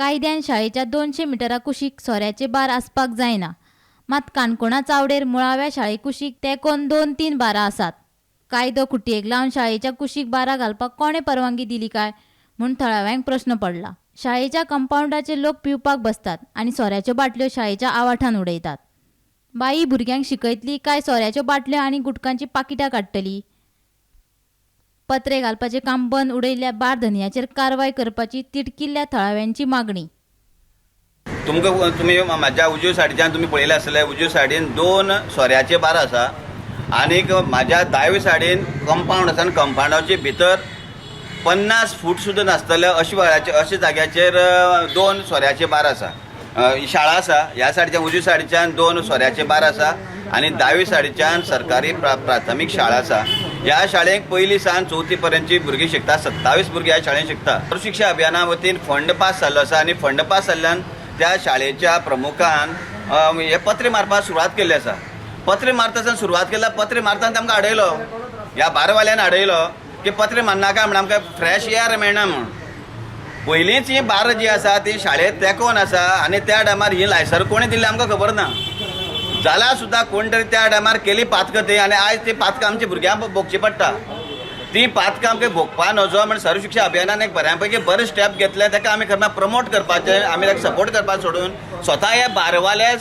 कायद्यान शाळेच्या 200 मिटरा कुशीक सोऱ्याचे बार आसपाक जायना. मात काणकोणा चावडेर मुळाव्या शाळे कुशीक तेंकोन 2-3 बारां आसात. कायदो खुटयेक लावन शाळेच्या कुशीक बारां घालपाक कोणें परवानगी दिली काय म्हूण थळाव्यांक प्रस्न पडला. शाळेच्या कंपावंडाचेर लोक पिवपाक बसतात आनी सोऱ्याच्यो बाटल्यो शाळेच्या आवाठान उडयतात. बाई भुरग्यांक शिकयतली काय सोऱ्याच्यो बाटल्यो आनी गुटकांची पाकिटां काडटली? पत्रे घालपाचें काम बंद उडयल्ल्या बार धनयाचेर कारवाय करपाची तिडकिल्ल्या थळाव्यांची मागणी. तुमकां तुमी म्हाज्या उजव्या सायडीच्यान तुमी पळयलें आसतलें, उजव्या सायडीन 2 सोऱ्याचे बार आसा आनीक म्हाज्या दावे सायडीन कंपावंड आसा आनी कंपावंडाचे भितर 50 फूट सुद्दां नासतले अशे वेळाचे अशे जाग्याचेर 2 सोऱ्याचे बार आसा. शाळा आसा ह्या सायडीच्यान उजव्या सायडीच्यान 2 सोऱ्याचे बार आसा आनी दावे सायडीच्यान सरकारी प्राथमीक शाळा आसा. ह्या शाळेक पयली सावन चवथी पर्यंतची भुरगीं शिकता. 27 भुरगीं ह्या शाळेंत शिकता. सर्व शिक्षा अभियाना वतीन फंड पास जाल्लो आसा आनी फंड पास जाल्ल्यान त्या शाळेच्या प्रमुखान हे पत्रे मारपाक सुरवात केल्ली आसा. पत्रे मारता आसतना सुरवात केल्या, पत्रे मारतना तांकां आडयलो, ह्या बारवाल्यान आडयलो की पत्रे मारनाका म्हण, आमकां फ्रेश एअर मेळना म्हूण. पयलींच ही बार जी आसा ती शाळेंत तेंकोन आसा आनी त्या टायमार ही लायसर कोणें दिल्ली आमकां खबर ना. जाल्यार सुद्दां कोण तरी त्या टायमार केली पातकां ती आनी आयज ती पातकां आमच्या भुरग्यांक भोगची पडटा. ती पातकां आमकां भोगपा नजो म्हण सर्व शिक्षा अभियानान एक बऱ्या पैकी बरे स्टेप घेतले. ताका आमी खरें प्रमोट करपाचें, आमी ताका सपोर्ट करपाक सोडून स्वता हे बारवाले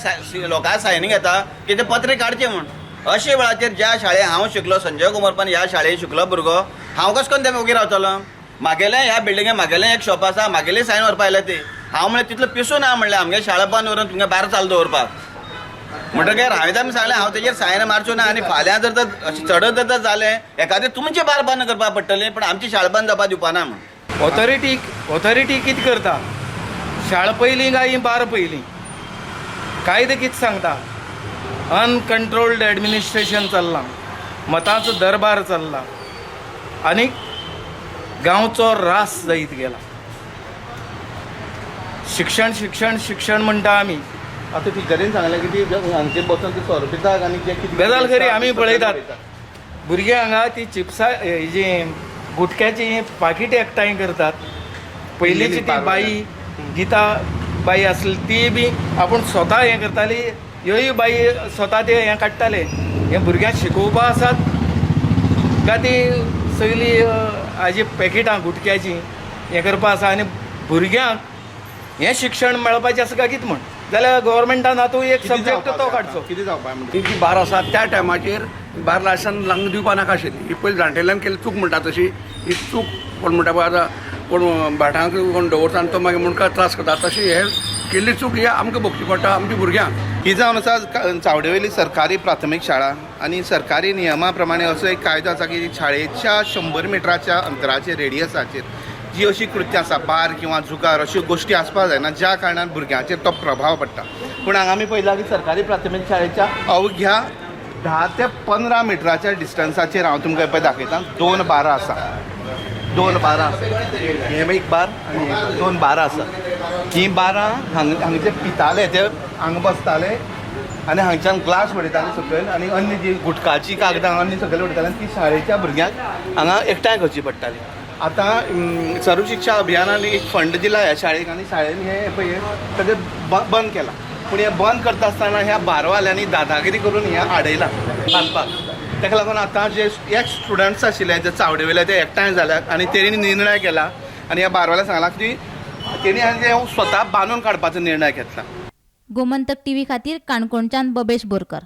लोकां सायन घेता की ते पत्रे काडचे म्हूण. अशे वेळाचेर ज्या शाळेंत हांव शिकलो, संजय कुमरपान ह्या शाळेंत शिकलो भुरगो, हांव कशें करून ते ओगी रावतलो? मागेलें ह्या बिल्डिंगे मागेलें एक शॉप आसा, मागेली सायन व्हरपा आयल्या ती. हांव म्हणलें तितलो पिसू ना म्हणलें आमगे शाळा बंद दवरून तुमगे बार चालू दवरपाक. म्हणटकीर हांवें तांकां सांगलें हांव तेजेर सायन मारचो ना आनी फाल्यां जर तर चडत जर जालें एखादें तुमचें बार बंद करपाक पडटलें, पण आमची शाळा बंद जावपाक दिवपा ना म्हूण. ऑथॉरिटी कितें करता? शाळा पयलीं काय ही बार पयलीं? कायदो कितें सांगता? अनकंट्रोल्ड एडमिनिस्ट्रेशन चल्लां, मतांचो दरबार चल्ला आनी गांवचो रास जायत गेला. शिक्षण शिक्षण शिक्षण म्हणटा आमी. आतां टिचरीन सांगलें की ती हांगचे बसून ती सोरो पितात आनी जे कितें गजाल खरी, आमी पळयतात भुरगीं हांगा ती चिप्सां जी गुटख्याची पाकिटां एकठांय करतात. पयलींची ती बाई गीता बाई आसली ती बी आपूण स्वता हें करताली, ह्योय बाई स्वता ते हें काडटाले. हें भुरग्यांक शिकोवपा आसात काय ती सगळीं हाजी पॅकेटां गुटख्याचीं हें करपा आसा? आनी भुरग्यांक हें शिक्षण मेळपाचें आसा काय कितें म्हण जाल्यार गव्हर्मेंटान आतां एक सब्जेक्ट तो काडचो. कितें जावपा म्हणटा ती जी बार आसा त्या टायमाचेर बार लायसन लागून दिवपा नाका आशिल्ली. ही पयली जाणटेल्यान केल्ली चूक म्हणटा तशी ही चूक. कोण म्हणटा पळय आतां कोण भाटांक कोण दवरता आनी तो मागीर मुणका त्रास करता, तशी हे केल्ली चूक ही आमकां भोगची पडटा, आमच्या भुरग्यांक. ही जावन आसा चावडेवयली सरकारी प्राथमीक शाळा आनी सरकारी नियमा प्रमाणे असो एक कायदो आसा की शाळेच्या 100 मिटराच्या अंतराचेर रेडियसाचेर जी अशी कृत्यां आसा, बार किंवा जुगार अश्यो गोश्टी आसपाक जायना, ज्या कारणान भुरग्यांचेर तो प्रभाव पडटा. पूण हांगा आमी पळयलां की सरकारी प्राथमीक शाळेच्या अवघ्या 10 ते 15 मिटराच्या डिस्टन्साचेर हांव तुमकां पळय दाखयता 2 बारां आसा, 2 बारां आसा. हे एक बार आनी 2 बारां आसा. ही बारां हांगा जे पिताले ते हांगा बसताले आनी हांगच्यान ग्लास उडयताले सकयल आनी अन्य जी गुटकाची कागदां अन्य सकयल उडयताले आनी ती शाळेच्या भुरग्यांक हांगा एकठांय करची पडटाली. आतां सर्व शिक्षा अभियानान एक फंड दिला ह्या शाळेक आनी शाळेन हें पळय सगळें बंद केलां. पूण हें बंद करता आसतना ह्या बारवाल्यांनी दादागिरी करून हें आडयलां बांदपाक. ताका लागून आतां जे एक्स स्टुडंट्स आशिल्ले जे चावडेवयले ते एकठांय जाल्यात आनी तेणी निर्णय केला आनी ह्या बारवाल्याक सांगलां की तेणी आनी स्वता बांदून काडपाचो निर्णय घेतला. गोमंतक टीव्ही खातीर काणकोणच्यान बबेश बोरकर.